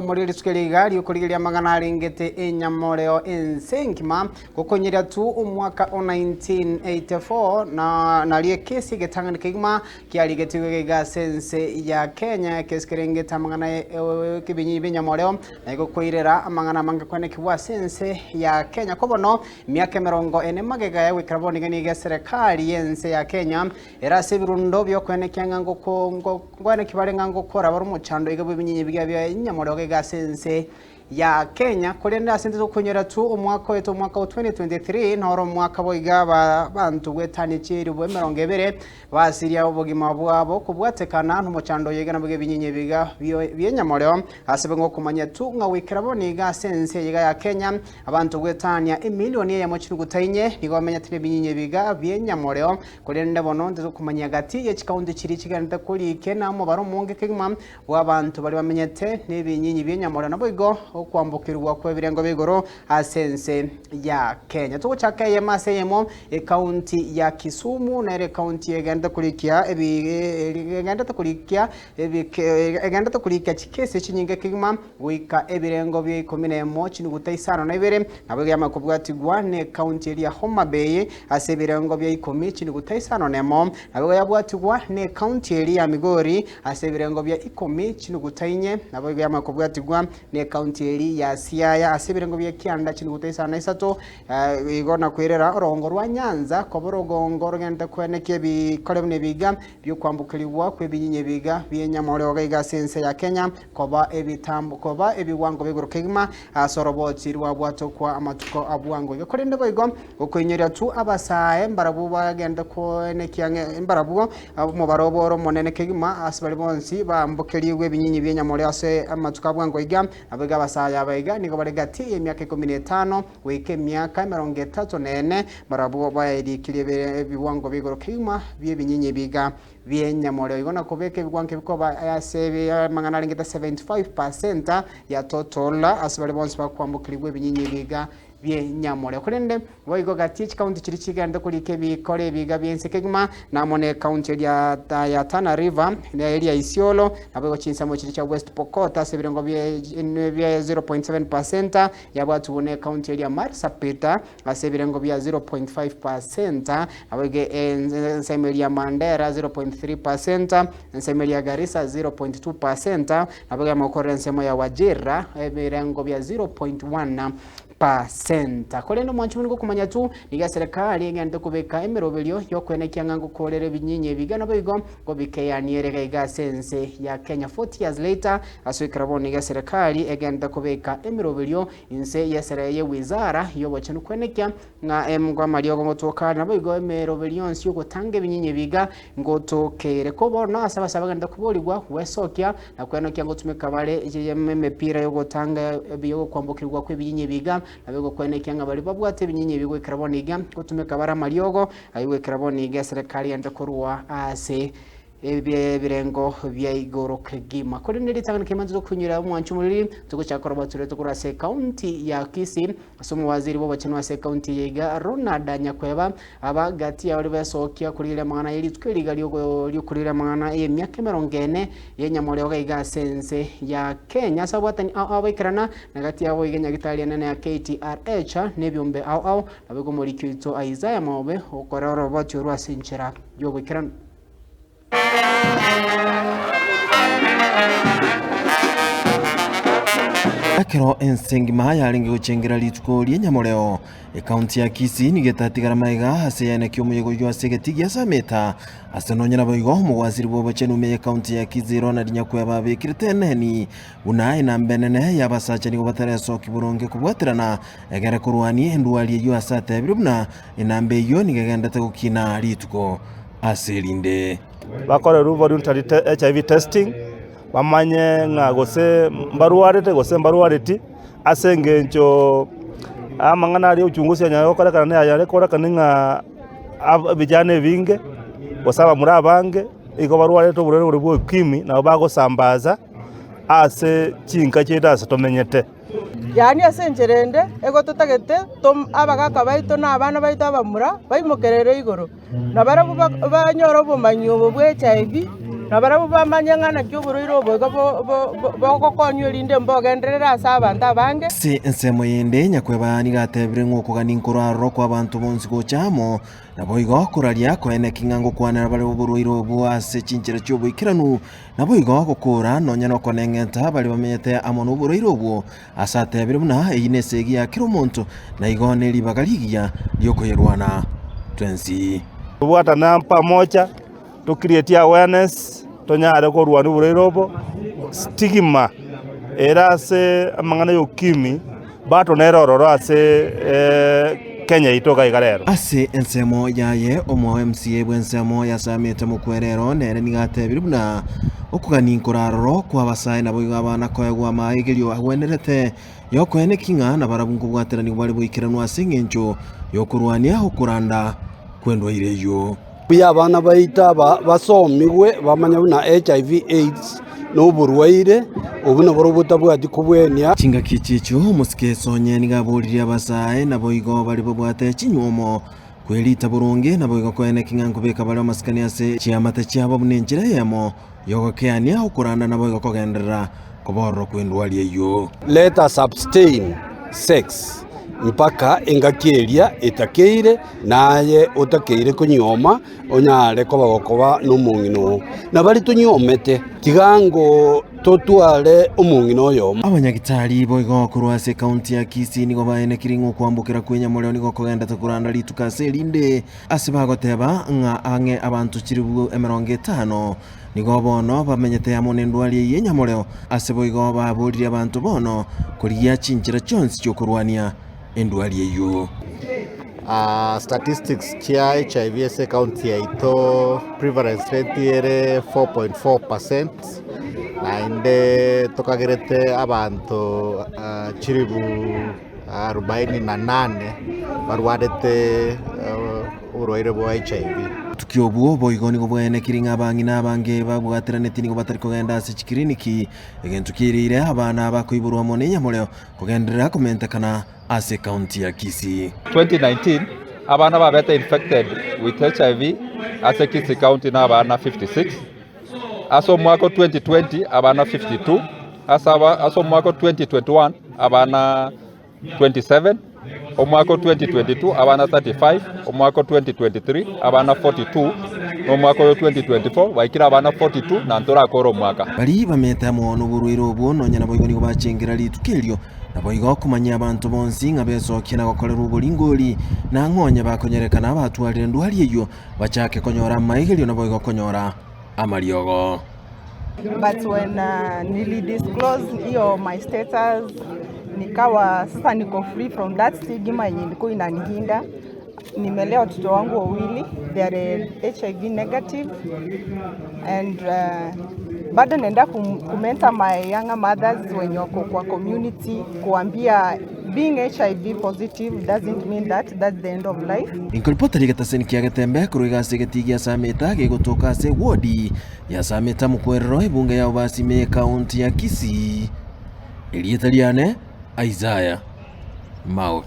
omorio rituko eri iga ri'okorigereria amang'ana arengete enyamoreo ense engima, gokonyeria tu omwaka o 1984 na nario ekesi egetang'ani kegima kiarigetigwe iga ase ense ya Kenya, ekesi kerengete amang'ana ebinyinyi bi'enyamoreo na igo koirera amang'ana amange kwenekigwa ase ense ya Kenya. Ko bono emiaka emerongo ene magega ya goikera bono iga nigo eserekari y'ense ya Kenya Ere ase ebirundo bi'okwenekia ng'a ngokwenekia bare ng'a ngokora bare omochando iga bw'ebinyinyi biria bia enyamoriogo iga ase ense ya Kenya. Korende ase intwe tokonyora tu omwaka oito omwaka o 2023 noro omwaka boiga abanto goetania chieribu emerongo ebere basiria obogima bwabo kobwatekana nomochando oyo iga nabo ebinyinyi ebiga bi'enyamoreo ase bo ngokomanya tu ng'a goikera bono iga ase ense eye iga ya Kenya abanto goetania emilioni eyemo chinuguta inye nigo bamenyete nebinyinyi ebiga bi'enyamoreo Korende bono ntitokomanya gati ye chikaunti chiria chigenderete korikia na omobaro omonge kegima bw'abanto baria bamenyete nebinyinyi bi'enyamorero naboigo okwambokerigwa kw'ebirengo bia igoro ase ense ya Kenya. Togochaka eyemo ase eyemo ekaunti ya Kisumu nere ekaunti egenderete korikia ebi egenderete korikia ebike egenderete korikia chikesi chinyinge kegima goika ebirengo bia ikomi na emo chinuguta isano na ibere, naboigo yamanya kobwatigwa nekaunti eria Homa Bay ase ebirengo bia ikomi chinuguta isano na emo, naboigo yabwatigwa nekaunti eria ya Migori ase ebirengo bia ikomi chinuguta inye, naboigo yamanya kobwatigwa nekaunti eria ya Siaya ase ebirengo bia kianda chinuguta isano na isato, igo na koirera orogongo rwa Nyanza koba orogongo rogente koenekia ebikore buna ebiga bi'okwambokerigwa kw'ebinyinyi ebiga bi'enyamoriogo iga ase ense ya Kenya, koba ebitambo, koba ebigwango bia igoro kegima ase oroboti rwabwatokwa amatuko a bwango iga. Korende boigo okoinyoria tu abasae mbarabwo bagende koenekia ng'a mbarabwo omobaro obo ore omonene kegima ase baria bonsi baambokerigwe ebinyinyi bi'enyamoreo ase amatuko a bwango iga. Naboigo abasae aba iga nigo bare gati y'emiaka ikomi na etano goika emiaka emerongo etato na ene, barabwo baerikirie ebigwango bia igoro kegima bi'ebinyinyi ebiga bi'enyamoreo. Igo nakobeka ebigwango ebi koba ase amang'ana arengete 75% ya total ase baria bonsi bakwambokerigwa ebinyinyi ebiga bi'enyamoreo. Korende boigo gati ye chikaunti chiria chigenderete korika ebikore ebiga bi'ense kegima, na amo nekaunti eria ya Tana River, na eria Isiolo, naboigo chinsemo chiria chia West Pokot ase ebirengo bie bia 0.7%, Yabwatugwe nekaunti eria Marsabit ase ebirengo bia 0.5%, naboigo ensemo eria Mandera 0.3%, ensemo eria Garissa 0.2%, naboigo yamagokorera ensemo ya Wajir ebirengo bia 0.1%. Korende omwanchi buna gokomanya tu, nigo eserekari egenderete kobeka emeroberio y'okoenekia ng'a ngokorera ebinyinyi ebiga naboigo ngobikeyanie ere iga ase ense ya Kenya 40 years later Ase ekero bono nigo eserekari egenderete kobeka emeroberio inse y'esere ye wizara y'obochenu kwenekia ng'a emgo amariogo ngotoka are naboigo emeroberio yonsi y'ogotanga ebinyinyi ebiga ngotokere. Ko bono ase abasae bagenderete koborigwa gwesokia na kwenokia ngotumeka bare emepira y'ogotanga y'ogokwambokigwa kw'ebinyinyi ebiga naboigo kwenekia ng'a baria babwate ebinyinyi ebi goikera bono iga ngotumeka bare amariogo ayio goikera bono iga eserekari egenderete korwa ase ebirengo bia igoro kegima. Korende ritang'ani kegima tokoinyora omwancho omoriri, togochaka koroba ture tokorwa ase ekaunti ya Kisii ase omowaziri bw'obochenu ase ekaunti eye iga Ronald Nyakweba aba gati ya baria besokia korigereria amang'ana ye rituko eri iga riokorigereria amang'ana y'emiaka emerongo ene y'enyamoriogo iga ase ense ya Kenya ase abwatani ao ao baikerana na gati yabo iga enyagitari enene ya KTRH na ebiombe ao ao naboigo omoriki oito Isaiah Maobe okora oroboti orwo ase enchera y'oboikeranu. Ekero ense engima yarenge gochengera rituko ri'enyamoreo, ekaunti ya Kisii nigo etatigara magega ase eyaneki omoyega oyio ase egetii gia Sameta. Ase nonya naboigo, omogwasiri bw'obochenu ime y'ekaunti ya Kisii Ronald Nyakweba abekirete eneni buna enamba enene y'abasacha nigo bataresoki boronge kobwaterana egere korwania endwari eyio ase atebire buna enamba eyio nigo egendete gokina rituko ase erinde. Bakorerwe voluntary HIV testing, bamanye ng'a gose mbarwarete gose mbarwareti, ase eng'encho amang'ana aria uchunguzi anyare gokorekana na ayare korekana ng'a ab ebijana ebinge, gose abamura abange, igo barwarete oborwaire boria bwa ukimwi nabo bagosambaza ase chinka chiaito ase tomenyete. Yaani ase enchera ende, igo totagete tom abagaka baito na abana baito abamura baimokerere igoro, na barabwo banyore obomanyi obo bwa HIV. Na barabwo bamanye ng'a naki oborwaire obo iga bogokonywa erinde mbogenderere ase abanto abange. Ase ensemo yende, nyakweba nigo atebire ng'a okogania nkorwa aroro kw'abanto bonsi gocha amo, naboigo koraria koeneki ng'a ngokwanera bare oborwaire obwo ase chinchera chi'oboikeranu, naboigo gokora nonya nokoneng'enta baria bamenyete amo noborwaire obwo, ase atebire buna eyio nesegi ya kera omonto, na igo neribaga rigiya riokoyerwana twensi. Tobwatane pamoja. To create awareness tonyare korwania oborwaire obo, stigma ere ase amang'ana ya ukimwi bado nere ororo ase Kenya yaito iga iga rero. Ase ensemo yaye, omo MCA bw'ensemo ya Samete Mokwerero nere nigo atebirie buna okogania nkoraroro kw'abasae naboigo abana koegwa amaegerio agwenerete yokoeneki ng'a nabarabwo nkobwateranigwa bare boikeranu ase engencho y'okorwania okoranda kw'endwaire eyio. Buya abana baito aba basomigwe bamanye buna HIV AIDS noborwaire obwo naboro botabwati kobwenia. Chingaki echi echio omosike Sonye nigo aboririe abasae naboigo baria babwate chinywomo kwerita boronge naboigo koeneki ng'a nkobeka bare amasikani ase chiamate chiabo buna enchera eyemo yogokeania okoranda naboigo kogenderera kobororo kw'endwari eyio. Let us abstain sex mpaka engaki eria etakeire, naye otakeire konyioma onyare koba gokoba nomong'ina oo. Na baria tonyiomete, tiga ngo totware omong'ina oyomo. Abanyagitari boigo korwa ase ekaunti ya Kisii nigo baenekire ng'a okwambokera kw'enyamorero nigo kogendete koranda rituko ase erinde ase bagoteba ng'a ang'e abanto chilifu 50 Nigo bono bamenyete amo nendwari eyio enyamoreo, ase boigo baboririe abanto bono korigia chinchera chionsi chi'okorwania endwari eyio. Statistics chia HIV ase ecounty yaito prevalence rate ere 4.4 percent naende tokagerete abanto chilifu arubaini na nane barwarete oborwaire bwa HIV. Obotuki obwo boigo nigo bwaenekire ng'a abang'ina abange babwateranetie nigo batari kogenda ase chikiriniki, egento kiaereire abana abakoiborwa amo nenyamoreo kogenderera komentekana ase ekaunti ya Kisii. 2019 abana babete infected with HIV ase Kisii County na abana 56, ase omwaka o 2020 abana 52, ase omwaka o 2021 abana 27, omwaka o 2022 abana 35, omwaka o 2023 abana 42, na omwaka oyo 2024 baikire abana 42 na ntorakore omwaka. Baria bamete amo noborwaire obwo nonya naboigo nigo bachengera rituko erio, naboigo komanyia abanto bonsi ng'a besokie na gokorerwa oboringori, na ng'a onye bakonyerekana abatwarire ndwari eyio, bachake konyora amaigerio naboigo konyora amariogo. But when nili disclose hiyo my status nikawa sasa niko free from that stigma yenye ilikuwa inanihinda. Nimelea watoto wangu wawili, they are HIV negative and bado naenda kumentor my younger mothers wenye wako kwa community kuambia being HIV positive doesn't mean that that's the end of life. Inkoripoteri egetaseni kia Getembe korwa iga ase egetii gia Sameta gegotoka ase ewodi ya Sameta Mokwerero ebunge ya Obasi ime y'ekaunti ya Kisii. Erieta riane Isaiah Maobe.